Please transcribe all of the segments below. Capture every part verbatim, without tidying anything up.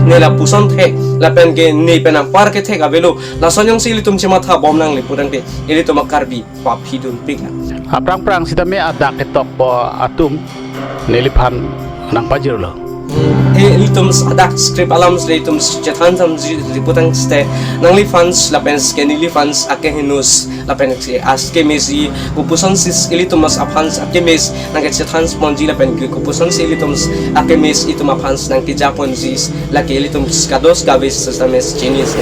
ne lapuson thek, lapen ke ne pen anpar kethek avelo, lason jongsi ilitum chematha bom nangle putangte, ilitum a-Karbi paphidunpik nang. Aphrang phrang sitame adak ketokpo atum neliphan nangpajirlo. E, ilitum adak script alam si ilitum chethan samji putangte, nangliphan lapen ke neliphan akeheno lapen ke akeme si, kopuson si ilitum aphan akeme nangkechethan ponji lapen ke kopuson si ilitum akeme itum aphan nangkeja ponji, lake ilitum kadokave sitame chini si.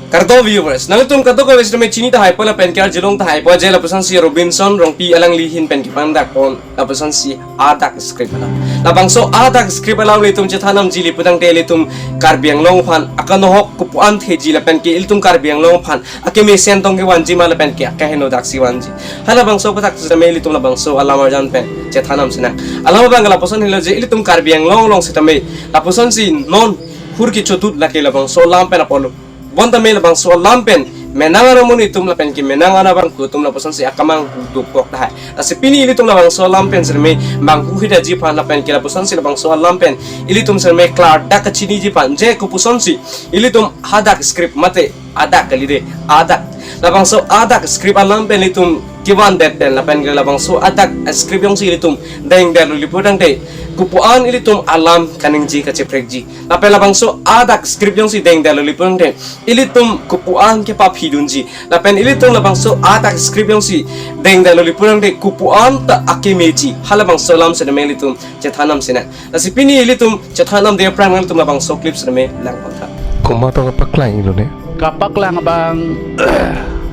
Kardom viewers, nanglitum kadokave sitame chini tahai po lapen ke arjulong tahai po je lapuson si Robinson Rongpi alangli ahin pen kepangdak pon lapuson si adak script alam. Labangso adak script alam ilitum chethan namji putangte ilitum Karbi Anglong aphan akanohok kopuan theji lapen ke ilitum Karbi Anglong aphan akeme sentong kevanji ma lapen ke akeheno daksi vanji. Halabangso aputhak sitame ilitum labangso alam arjan pen chethan nam sinang. Alam abang lapuson helo je ilitum Karbi Anglong along sitame lapuson si non hur kechodut lake labangso alam pen apotlo. Bonta me labangso alam pen menang amonit atum lapen ke menang abangphu atum lapuson si akamanghu dokok tahai. Lasi pini ilitum labangso alam pen sitame manghu hidetji aphan lapen ke lapuson si labangso alam pen ilitum sitame klardak kachiniji aphan je kopuson si ilitum adak script mate adak kali de, adak. Labangso adak script alam pen ilitum kevandet pen lapen ke labangso adak script jongsi ilitum dengdetlo putangte, kopuan ilitum alam kaningje kacheprekji. Lapen labangso adak script jongsi dengdetlo putangte, ilitum kopuan kepaphidunji. Lapen ilitum labangso adak script jongsi dengdetlo putangte, kopuan ta akemeji. Halabangso alam sitame ilitum chethan nam sinang. Lasi pini ilitum chethan namde aphrang ilitum labangso clip sitame lang kontha. Komat tong kapaklang ilo ne? Kapaklang abang,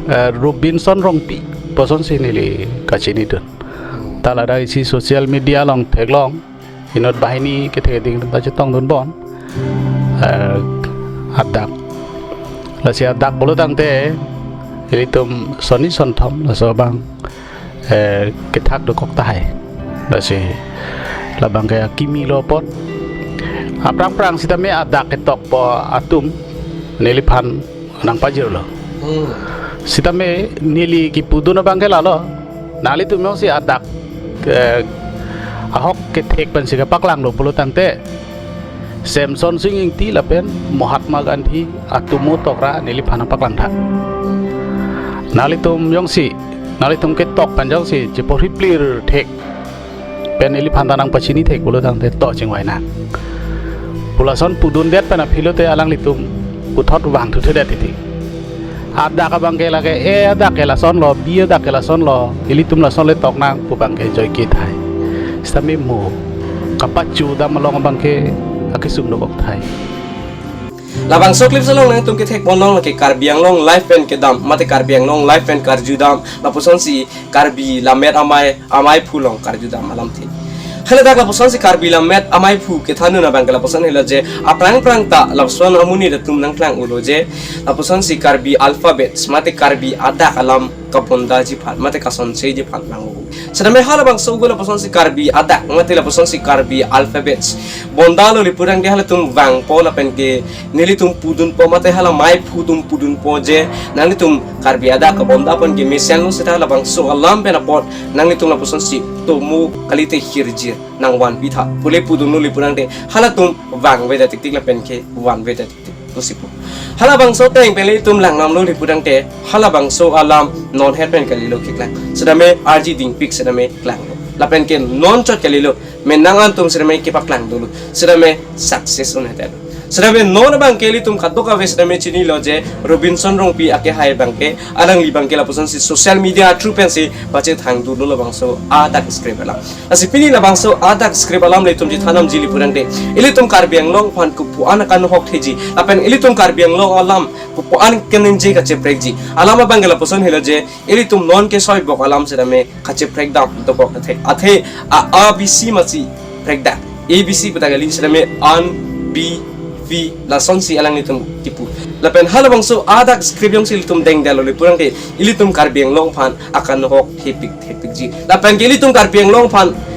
eh, Robinson Rongpi puson si neli kachinidun. Ta ladak isi social media along theklong, inut banghini kethek ding ta chetongdun bon. Eh, adak. Lasi adak pulo tangte ilitum sonni sonthom laso abang, eh, kethak dokok tahai. Lasi labang ke akimi lo apot. Aphrang phrang sitame adak ketokpo atum neliphan nangpajirlo. Hmm. Sitame neli kipudun abang ke lalo. Nanglitum jongsi adak, eh, ahok kethek pensi kapaklanglo pulo tangte, Semsonsing Ingti lapen Mahatma Gandhi atum mo tokra neliphan nangpaklang tha. Nanglitum jongsi, nanglitum ketok pen jongsi cheporhi plir thek pen neliphan ta nangpachini thek pulo tangte to chingvai nang. Pu lason pudundet pen aphi lote alanglitum puthot vangthuthedet titi. Adak abang ke lake, e adak ke lasonlo, bi adak ke lasonlo, ilitum lason le tok nang pu abang ke joike tahai. Sitame mo kapachudam along abang ke akesung dokok tahai. Labangso clip along nangtum kethek ponlong lake Karbi Anglong Live pen kedam, mate Karbi Anglong Live pen karjudam, lapuson si Karbi Lammet Amei, Ameiphu along karjudam alamthe. Haladak lapuson si Karbi Lammet Ameiphu kethandun abang ke lapuson helo je, aphrang phrang ta lapuson amonit atum nangklang-olo je, lapuson si Karbi alphabets, mate Karbi adak alam kabondaji aphan, mate kasonseji aphan nang-o. Sitame halabangso ogo lapuson si Karbi adak, mate lapuson si Karbi alphabets bondalo putangte halatum vangpo lapen ke nelitum pudunpo, mate hala meiphu atum pudunpo je nanglitum Karbi adak kabonda aphan ke mesenlo seta labangso alam pen apot nanglitum lapuson si tomo kalite hirjir nangvanpi tha pu le pudunlo putangte halatum vangvedet tiktik lapen ke vanvedet tiktik pusi pu. Halabangso ateng pen ilitum lang namlo putangte halabangso alam non het pen kalilo keklang. Sitame arji dingpik sitame klanglo. Lapen ke non chot kalilo, menang atum sitame kepaklang dolo. Sitame success un-edetlo. Sitame non abang ke ilitum kadokave sitame chinilo je Robinson Rongpi akehai abang ke, alangli abang ke lapuson si social media through pensi pachethang dolo labangso adak script alam. Lasi pini labangso adak script alam le itum chethan namji putangte, ilitum Karbi Anglong aphan kopuan akanhok theji, lapen ilitum Karbi Anglong alam kopuan kaningje kacheprekji alam abang ke lapuson helo je, ilitum non kesoibok alam sitame kacheprek dam dokok athe, athe a, a, b, c masi prekdak. A, b, c putang kali sitame an, bi, vi, lasonsi alanglitum kipu. Lapen halabangso adak script jongsi ilitum dengdetlo putangte ilitum Karbi Anglong aphan akanhok thepik thepikji. Lapen ke ilitum Karbi Anglong aphan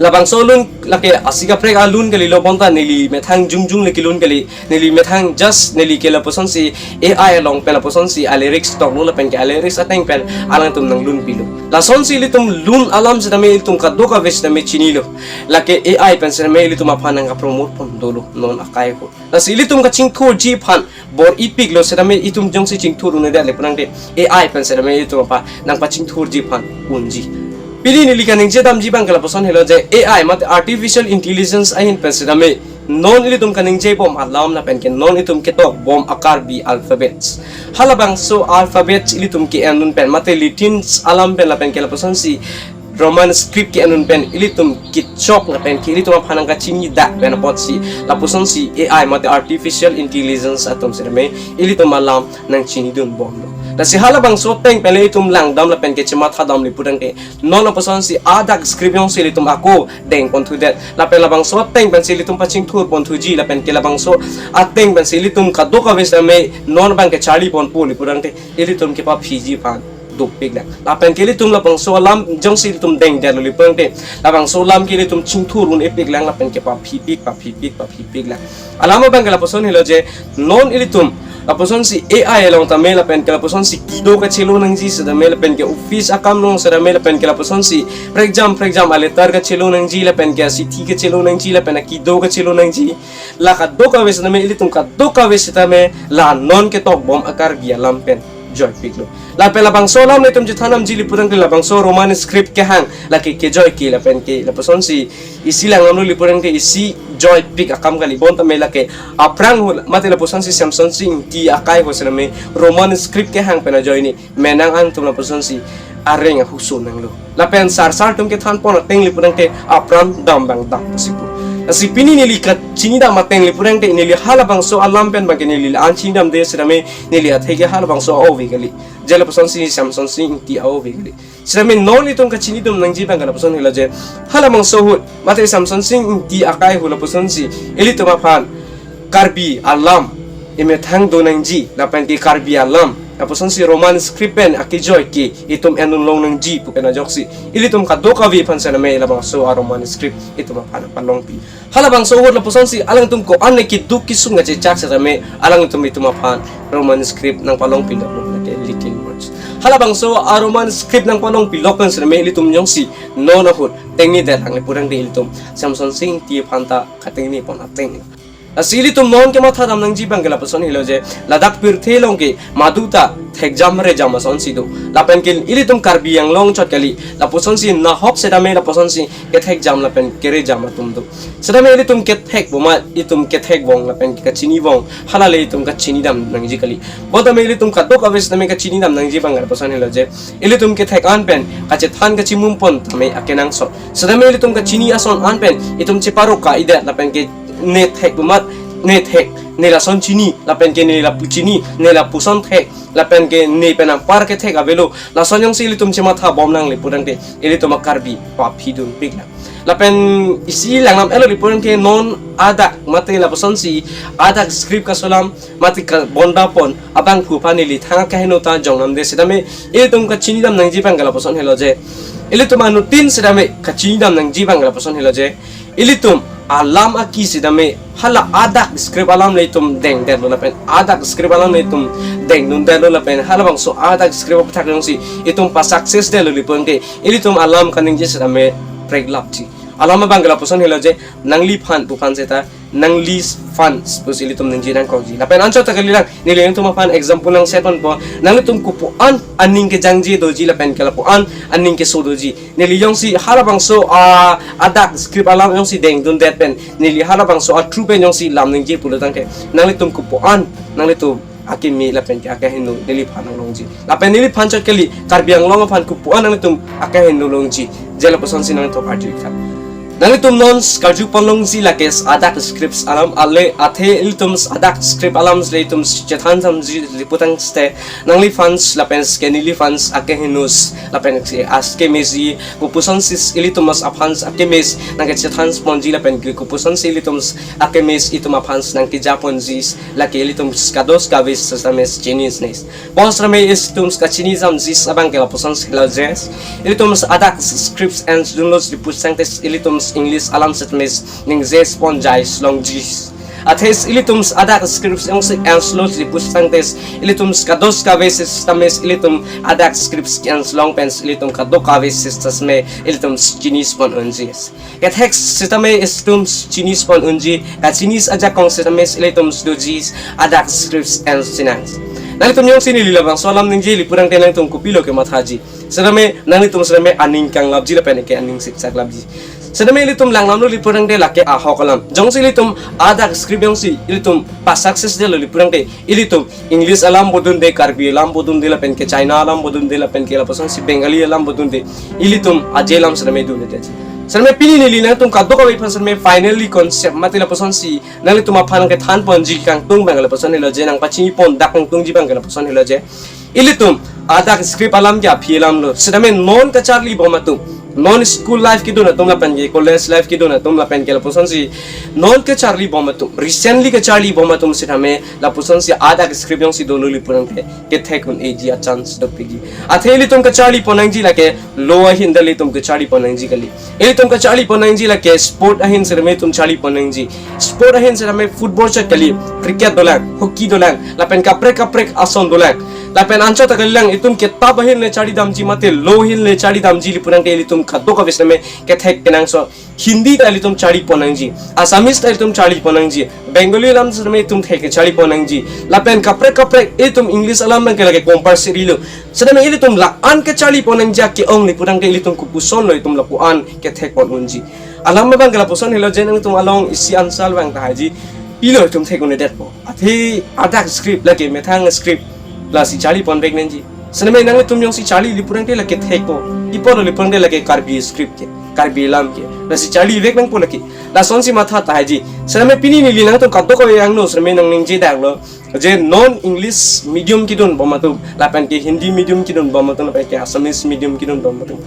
Labangso lun lake isi kaprek alun kalilo, bonta neli methang jongjong le kelun kali, neli methang just neli ke lapuson si A I along pen lapuson si a-lyrics toklo lapen ke a-lyrics ateng pen alangtum nanglun pilo. Lason si ilitum lun alam setame ilitum kadokave setame chinilo. Lake A I pen setame ilitum aphan nangka-promote pon dolo non akai ko. Lasi ilitum kachingthurji aphan bor-ipiklo setame itum jongsi chingthur un-edet le pulangte A I pen setame itum aphan nangpachingthurji aphan unji. Pini neli kaningje damji abang ke lapuson helo je A I mate artificial intelligence ahin pen setame non ilitum kaningje bom alam lapen ke non itum ketok bom a-Karbi alphabets. Halabangso alphabets ilitum ke-en un pen mate Latin alam pen lapen ke lapuson si Roman script ke-en un pen ilitum kechok lapen ke ilitum aphan nangkachini dak pen apotsi lapuson si A I mate artificial intelligence atum setame ilitum alam nangchinidun bomlo. Lasi halabangso ateng pen le itum langdam lapen ke chematha dam le pulangte non lapuson si adak script jongsi ilitum ako deng ponthudet lapen labangso ateng pen si ilitum pachingthur ponthuji lapen ke labangso ateng pen si ilitum kadokave setame non abang ke charli ponpo le pulangte ilitum kepaphiji aphan dopiklang. Lapen ke ilitum labangso alam jongsi ilitum dengdetlo le pulangte labangso alam ke ilitum chingthur un-epiklang lapen kepaphipik, paphipik, paphipiklang. Alam abang ke lapuson helo je non ilitum lapuson si A I along tame lapen ke lapuson si kedo kachelo nangji setame lapen ke office akam along setame lapen ke lapuson si prekjam prekjam a-letter kachelo nangji lapen ke a-chithi kachelo nangji lapen a-kedo kachelo nangji, la kadokave setame ilitum kadokave setame la non ketok bom a-Karbi alam pen joipiklo. Lapen labangso alam le itum chethan damji le pulangte labangso Roman script kehang lake kejoike lapen ke lapuson si isi langdamlo le pulangte isi joipik akam kali, bonta me lake aphrang ho mate lapuson si Semson Sing Ingti akai ho setame Roman script kehang pen ajoine, menang angtum lapuson si areng ahuso nanglo. Lapen sarsar atum kethan pon ateng le pudangte apran dam bang dam pusi pu. Lasi pini neli kachini dam ateng le pudangte neli halabangso alam pen bangke neli an chini damde sitame neli athe ke halabangso a-ove kali. Je lapusonsi Samson Sing Ingti a-ove kali. Sitame non itum kachini dam nangji bangke lapuson helo je, halabangso ahut mate Samson Sing Ingti akai ahut lapusonsi ilitum aphan Karbi alam emethang do nangji lapen ke Karbi alam lapusonsi Roman script pen akejoi ke itum en-un long nangji pu pen ajoksi ilitum kadokave aphan sitame labangso a-Roman script itum aphan palongpi. Halabangso ahut lapusonsi alangtum ko-an ne keduk kesung kachechak sitame alangtum itum aphan Roman script nangpalongpi lok lake Latin words. Halabangso a-Roman script nangpalongpi lok pen sitame ilitum jongsi non ahut tengni det ang le pudangte ilitum Samson Sing Ingti aphan ta katengni pon ateng. Lasi ilitum non kematha dam nangji bangke lapuson helo je, ladak pirthe along ke madu ta thekjam rejam asonsi do. Lapen ke ilitum Karbi Anglong chot kali, lapusonsi nahok sitame lapusonsi kethekjam lapen kerejam atum do. Sitame ilitum kethek boma, itum kethek bong lapen kachini bong, halale itum kachini dam nangji kali. Botame ilitum kadokave sitame kachini dam nangji bangke lapuson helo je, ilitum kethek an pen kachethan kachimum pon tame akenangsot. Sitame ilitum kachini ason an pen itum cheparok ka-idet lapen ke ne thek boma, ne thek, ne lason chini lapen ke ne lapu chini, ne lapuson thek lapen ke ne pen anpar kethek avelo, lason jongsi ilitum chematha bom nang le pudangte ilitum a-Karbi paphi dunpik lang. Lapen isi langlam elo le pudangte non adak mate lapusonsi adak script kasolam mate kabonda pon abangphu aphan neli thang akeheno ta jong namde sitame ilitum kachini dam nangji bangke lapuson helo je, ilitum anuttin sitame kachini dam nangji bangke lapuson helo je, ilitum alam aki sitame hala adak script alam le itum dengdetlo lapen adak script alam le itum dengdundetlo lapen halabangso adak script aputhak jongsi itum pa-success detlo le pudangte ilitum alam kaningje sitame preklapji. Alam abangke lapuson helo je, nangliphan pu aphan seta nangliphan pusi ilitum ningje nangkokji. Lapen anchot ta kalilang, neli nangtum aphan example nangset ponpo. Nanglitum kopu-an aning kejangje doji lapen ke lapu-an aning keso doji. Neli jongsi halabangso a adak script alam jongsi dengdundet pen, neli halabangso a-true pen jongsi lam ningje pulo tangte, nanglitum kopu-an nanglitum akeme lapen ke akeheno neliphan nanglongji. Lapen neliphan chot kali, Karbi Anglong aphan kopu-an nanglitum akeheno longji. Je lapusonsi nangtum arju ikha. Nanglitum non karju ponlongji lake adak scripts alam ale athe ilitum adak script alam le itum chethan damji le pudang ste nangliphan lapen ke neliphan akehenos lapen ke akeme si kopusonsi ilitum aphan akeme si nangkechethan ponji lapen ke kopusonsi ilitum akeme si itum aphan nangkeja ponji lake ilitum kados kave sitame chini nes. Bonsitame itum kachini damji abangke lapuson helo je, ilitum adak scripts en-unlo le pudangte ilitum English alam sitame ningje pon jai longji. Athe ilitum adak scripts jongsi en-unlo le pudangte ilitum kados kave sitame ilitum adak scripts en-un long pen ilitum kadokave sitame ilitum chini pon unji. Kethek sitame itum chini pon unji, kachini ajakong sitame ilitum doji adak scripts en-un sinang. Nanglitum jongsi neli labangso alam ningje le pudangte nangtum kopilo kemathaji. Sitame nanglitum sitame aning kanglapji lapen ke aning siksaklapji. Sitame ilitum langlamlo le pudangte lake ahok alam. Jongsi ilitum adak script jongsi ilitum pa-success detlo le pudangte ilitum English alam bodunde, Karbi alam bodunde lapen ke China alam bodunde lapen ke lapusonsi Bengali alam bodunde, ilitum aje alam sitame dunde. Sitame pini neli nangtum kadokave aphan sitame finally concept mate lapusonsi nanglitum aphan nangkethan ponji kangtung abangke lapuson helo je, nangpachini pon dak kangtungji abangke lapuson helo je, ilitum adak script alam ke aphi alamlo. Sitame non kacharli bom atum, non school life kedun atum lapen ke college life kedun atum lapen ke lapusonsi non kacharli bom atum, recently kacharli bom atum sitame lapusonsi adak script jongsi dolo le pudangte kethek un-eji a-chance dopikji. Athe ilitum kacharli pon nangji lake law ahin ta ilitum kacharli pon nangji kali. Ilitum kacharli pon nangji lake sport ahin sitame itum charli pon nangji. Sport ahin sitame football chot kali, cricket dolang, hockey dolang, lapen kaprek kaprek ason dolang. Lapen anchot ta kalilang, itum kitap ahin le charli damji mate law ahin le charli damji le pudangte ilitum kadokave sitame kethek kenangsot. Hindi ta ilitum charli pon nangji, Assamese ta ilitum charli pon nangji, Bengali alam sitame itum thek charli pon nangji. Lapen kaprek kaprek itum English alam abangke lake compulsory lo. Sitame ilitum la-an kacharli pon nangji ake-ong le pudangte ilitum kopusonlo itum lapu-an kethek pon unji. Alam abangke lapuson helo je, nangtum along isi ansal abang tahai ji, pilo itum thek un-edetpo. Athe adak script lake methang script lasi charli pon bek nangji. Sitame nanglitum jongsi charli ili purangte lake thekpo. Ipo lo ili purangte lake Karbi script ke, Karbi alam ke. Lasi charli vek nangpo lake. Lasonsi matha tahai ji. Sitame pini neli nangtum kadokave angno sitame nangningje daklo. Je non English medium kedun bom atum, lapen ke Hindi medium kedun bom atum, lapen ke Assamese medium kedun bom atum,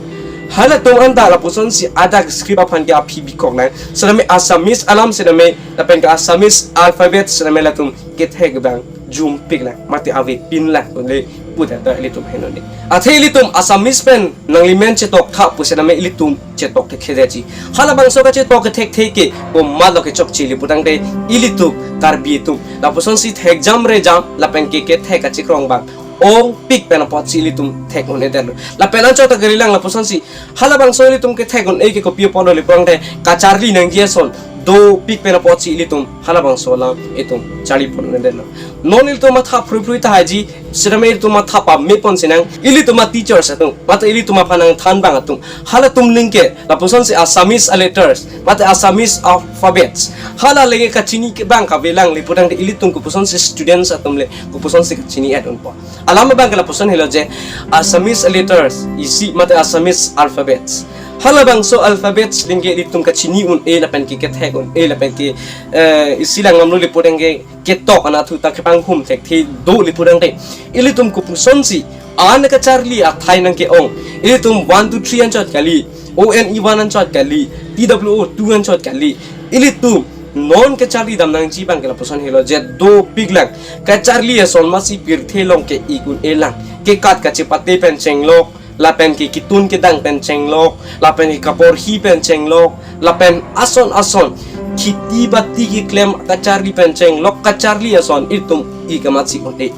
halatum anta lapusonsi adak script aphan ke aphi bikok lang. Sitame Assamese alam sitame, lapen ke Assamese alphabet sitame latum kethek abang jumpik lang, mate avepin lang, le puta ta ilitum henone. Athe ilitum Assamese pen nanglimen chetok tha pu sitame ilitum chetok thektheji. Halabangso kachetok kethekthe ke komatlo kechokche ili purangte, ilitum Karbi atum lapusonsi thekjam rejam lapen ke kethek kachikrong abang ongpik pen apotsi ilitum thek un-edetlo. Lapen anchot ta kali lang lapusonsi, halabangso ilitum kethek un-e ke kopi apotlo ili purangte, kacharli nangji ason dopik pen apotsi ilitum halabangso alam itum charli pon un-edetlo. Non ilitum matha phrui phrui tahai ji, sitame ilitum matha pame ponsi nang, ilitum a-teachers atum, mate ilitum aphan nangthan abang atum, halatum aning ke lapusonsi Assamese a-letters mate Assamese alphabets, hala lenge kachini ke abang kavelang ili purangte, ilitum kopusonsi students atum le kopusonsi kachini-et unpo. Alam abang ke lapuson helo je, Assamese letters isi mate Assamese alphabets. Halabangso alphabets aning ke ilitum kachini un-e lapen ke kethek un-e lapen ke, eh, isi lang lamlo ili purangte, ketok anatthu ta kepanghum thekthe do ili purangte, ilitum kopusonsi an kacharli athai nangke-ong. Ilitum one two three anchot kali, O N E one anchot kali, T W O two anchot kali. Ilitum non kacharli dam nangji abang ke lapuson helo je dopik lang. Kacharli ason masi pirthe along ke-ik un-e lang. Kekat kachepate pen chenglok, lapen ke ketun kedang pen chenglok, lapen ke kaporhi pen chenglok, lapen ason ason kheti bati keklem kacharli pen chenglok, kacharli ason ilitum ik amatsi un-e.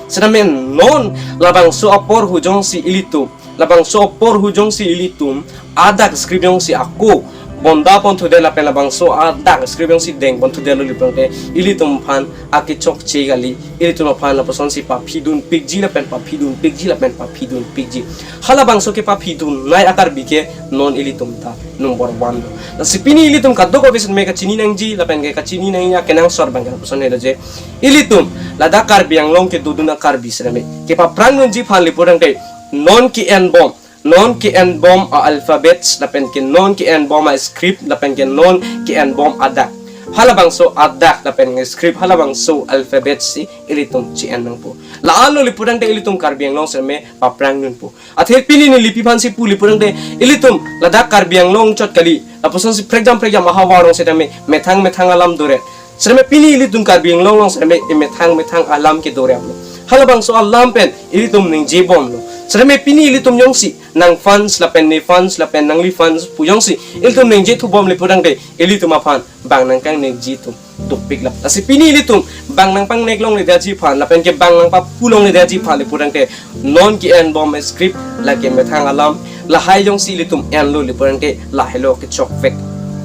Sitame non labangso aporhu jongsi ilitum, labangso aporhu jongsi ilitum adak script jongsi ako bonda ponthudet lapen labangso adak script jongsi deng ponthudetlo ili purangte, ilitum aphan akechokche kali, ilitum aphan lapusonsi paphidunpikji lapen paphidunpikji lapen paphidunpikji. Halabangso kepaphidun nai a-Karbi ke non ilitum ta number one lo. Lasi pini ilitum kadokave sitame kachini nangji lapen ke kachini nangji akenangsot abang ke lapuson helo je, ilitum ladak Karbi Anglong kedodun a-Karbi sitame kepaphrangdunji aphan ili purangte, non ke-en bom, non ke-en bom a-alphabets lapen ke non ke-en bom a-script lapen ke non ke-en bom adak. Halabangso adak lapen script, halabangso alphabets si ilitum che-en nangpo. La-anlo ili purangte ilitum Karbi Anglong sitame paphrangdunpo. Athe pini neli pi aphansi pu ili purangte, ilitum ladak Karbi Anglong chot kali, lapusonsi prekjam prekjam ahavar along sitame methang methang alam dore. Sitame pini ilitum Karbi Anglong along sitame methang methang alam kedoreplo. Halabangso alam pen ilitum ningje bomlo. Sitame pini ilitum jongsi nang fans lapen ne fans lapen nangli fans pu jongsi ilitum ningje thu bom ili purangte, ilitum aphan bang nangkangnekji atum dopik lang. Lasi pini ilitum bang nangpangnek longledetji aphan lapen ke bang nangpapu longledetji aphan ili purangte, non ke-en bom script lake methang alam, lahai jongsi ilitum enlo ili purangte lahelo kechokvek.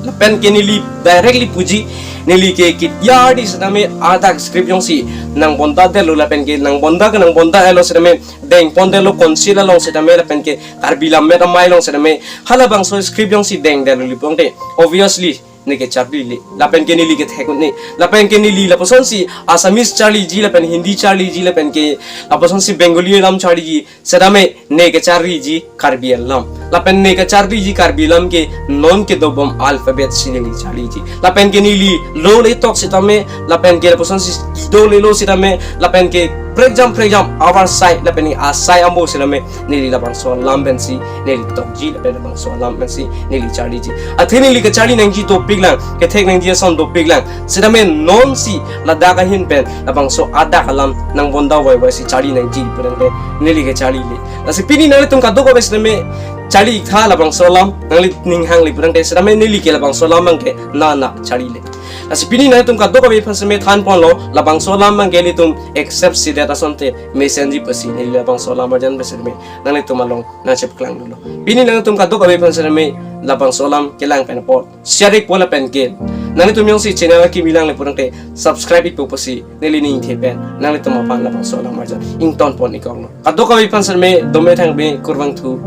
Lapen ke neli directly puji, neli ke ketiyar di sitame adak script jongsi nangbondadetlo lapen ke nangbonda ke nangbonda-etlo sitame, dengpondetlo council along sitame lapen ke Karbi Lammet Amei along sitame, halabangso script jongsi dengdetlo ili purangte, obviously ne kecharlile lapen ke neli kethek un-e lapen ke neli lapusonsi Assamese charliji lapen Hindi charliji lapen ke lapusonsi Bengali alam charliji, sitame ne kecharliji Karbi alam. Lapen ne kecharliji Karbi alam ke non kedo bom alphabet si neli charliji. Lapen ke neli lo le tok sitame, lapen ke lapusonsi do lelo sitame, lapen ke prekjam prekjam ahavar asai, lapen ke asai ambo sitame, neli labangso alam pensi neli tokji, lapen labangso alam pensi neli charliji. Athe neli kecharli nangji dopik lang, kethek nangji ason dopik lang. Sitame nonsi ladak ahin pen labangso adak alam nangbonda vaivai si charli nangji purangte neli kecharlile. Lasi pini nanglitum kadokave sitame charli-ik tha labangso alam, nangli ninghang ili purangte, sitame neli ke labangso alam abang ke nana charlile. Lasi pini nanglitum kadokave aphan sitame thanponlo, labangso alam abang ke ilitum accept sidet asonte mesenji pusi neli labangso alam arjan pen sitame nanglitum along nangchepaklang dolo. Pini nanglitum kadokave aphan sitame labangso alam kelang pen apot share-ikpo lapen ke nanglitum jongsi channel akimi lang ili purangte subscribe-ikpo pusi neli ningthe pen nanglitum aphan labangso alam arjan ingtonpon-ikoklo. Kadokave aphan sitame dome thangme kurvangthu,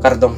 kardom.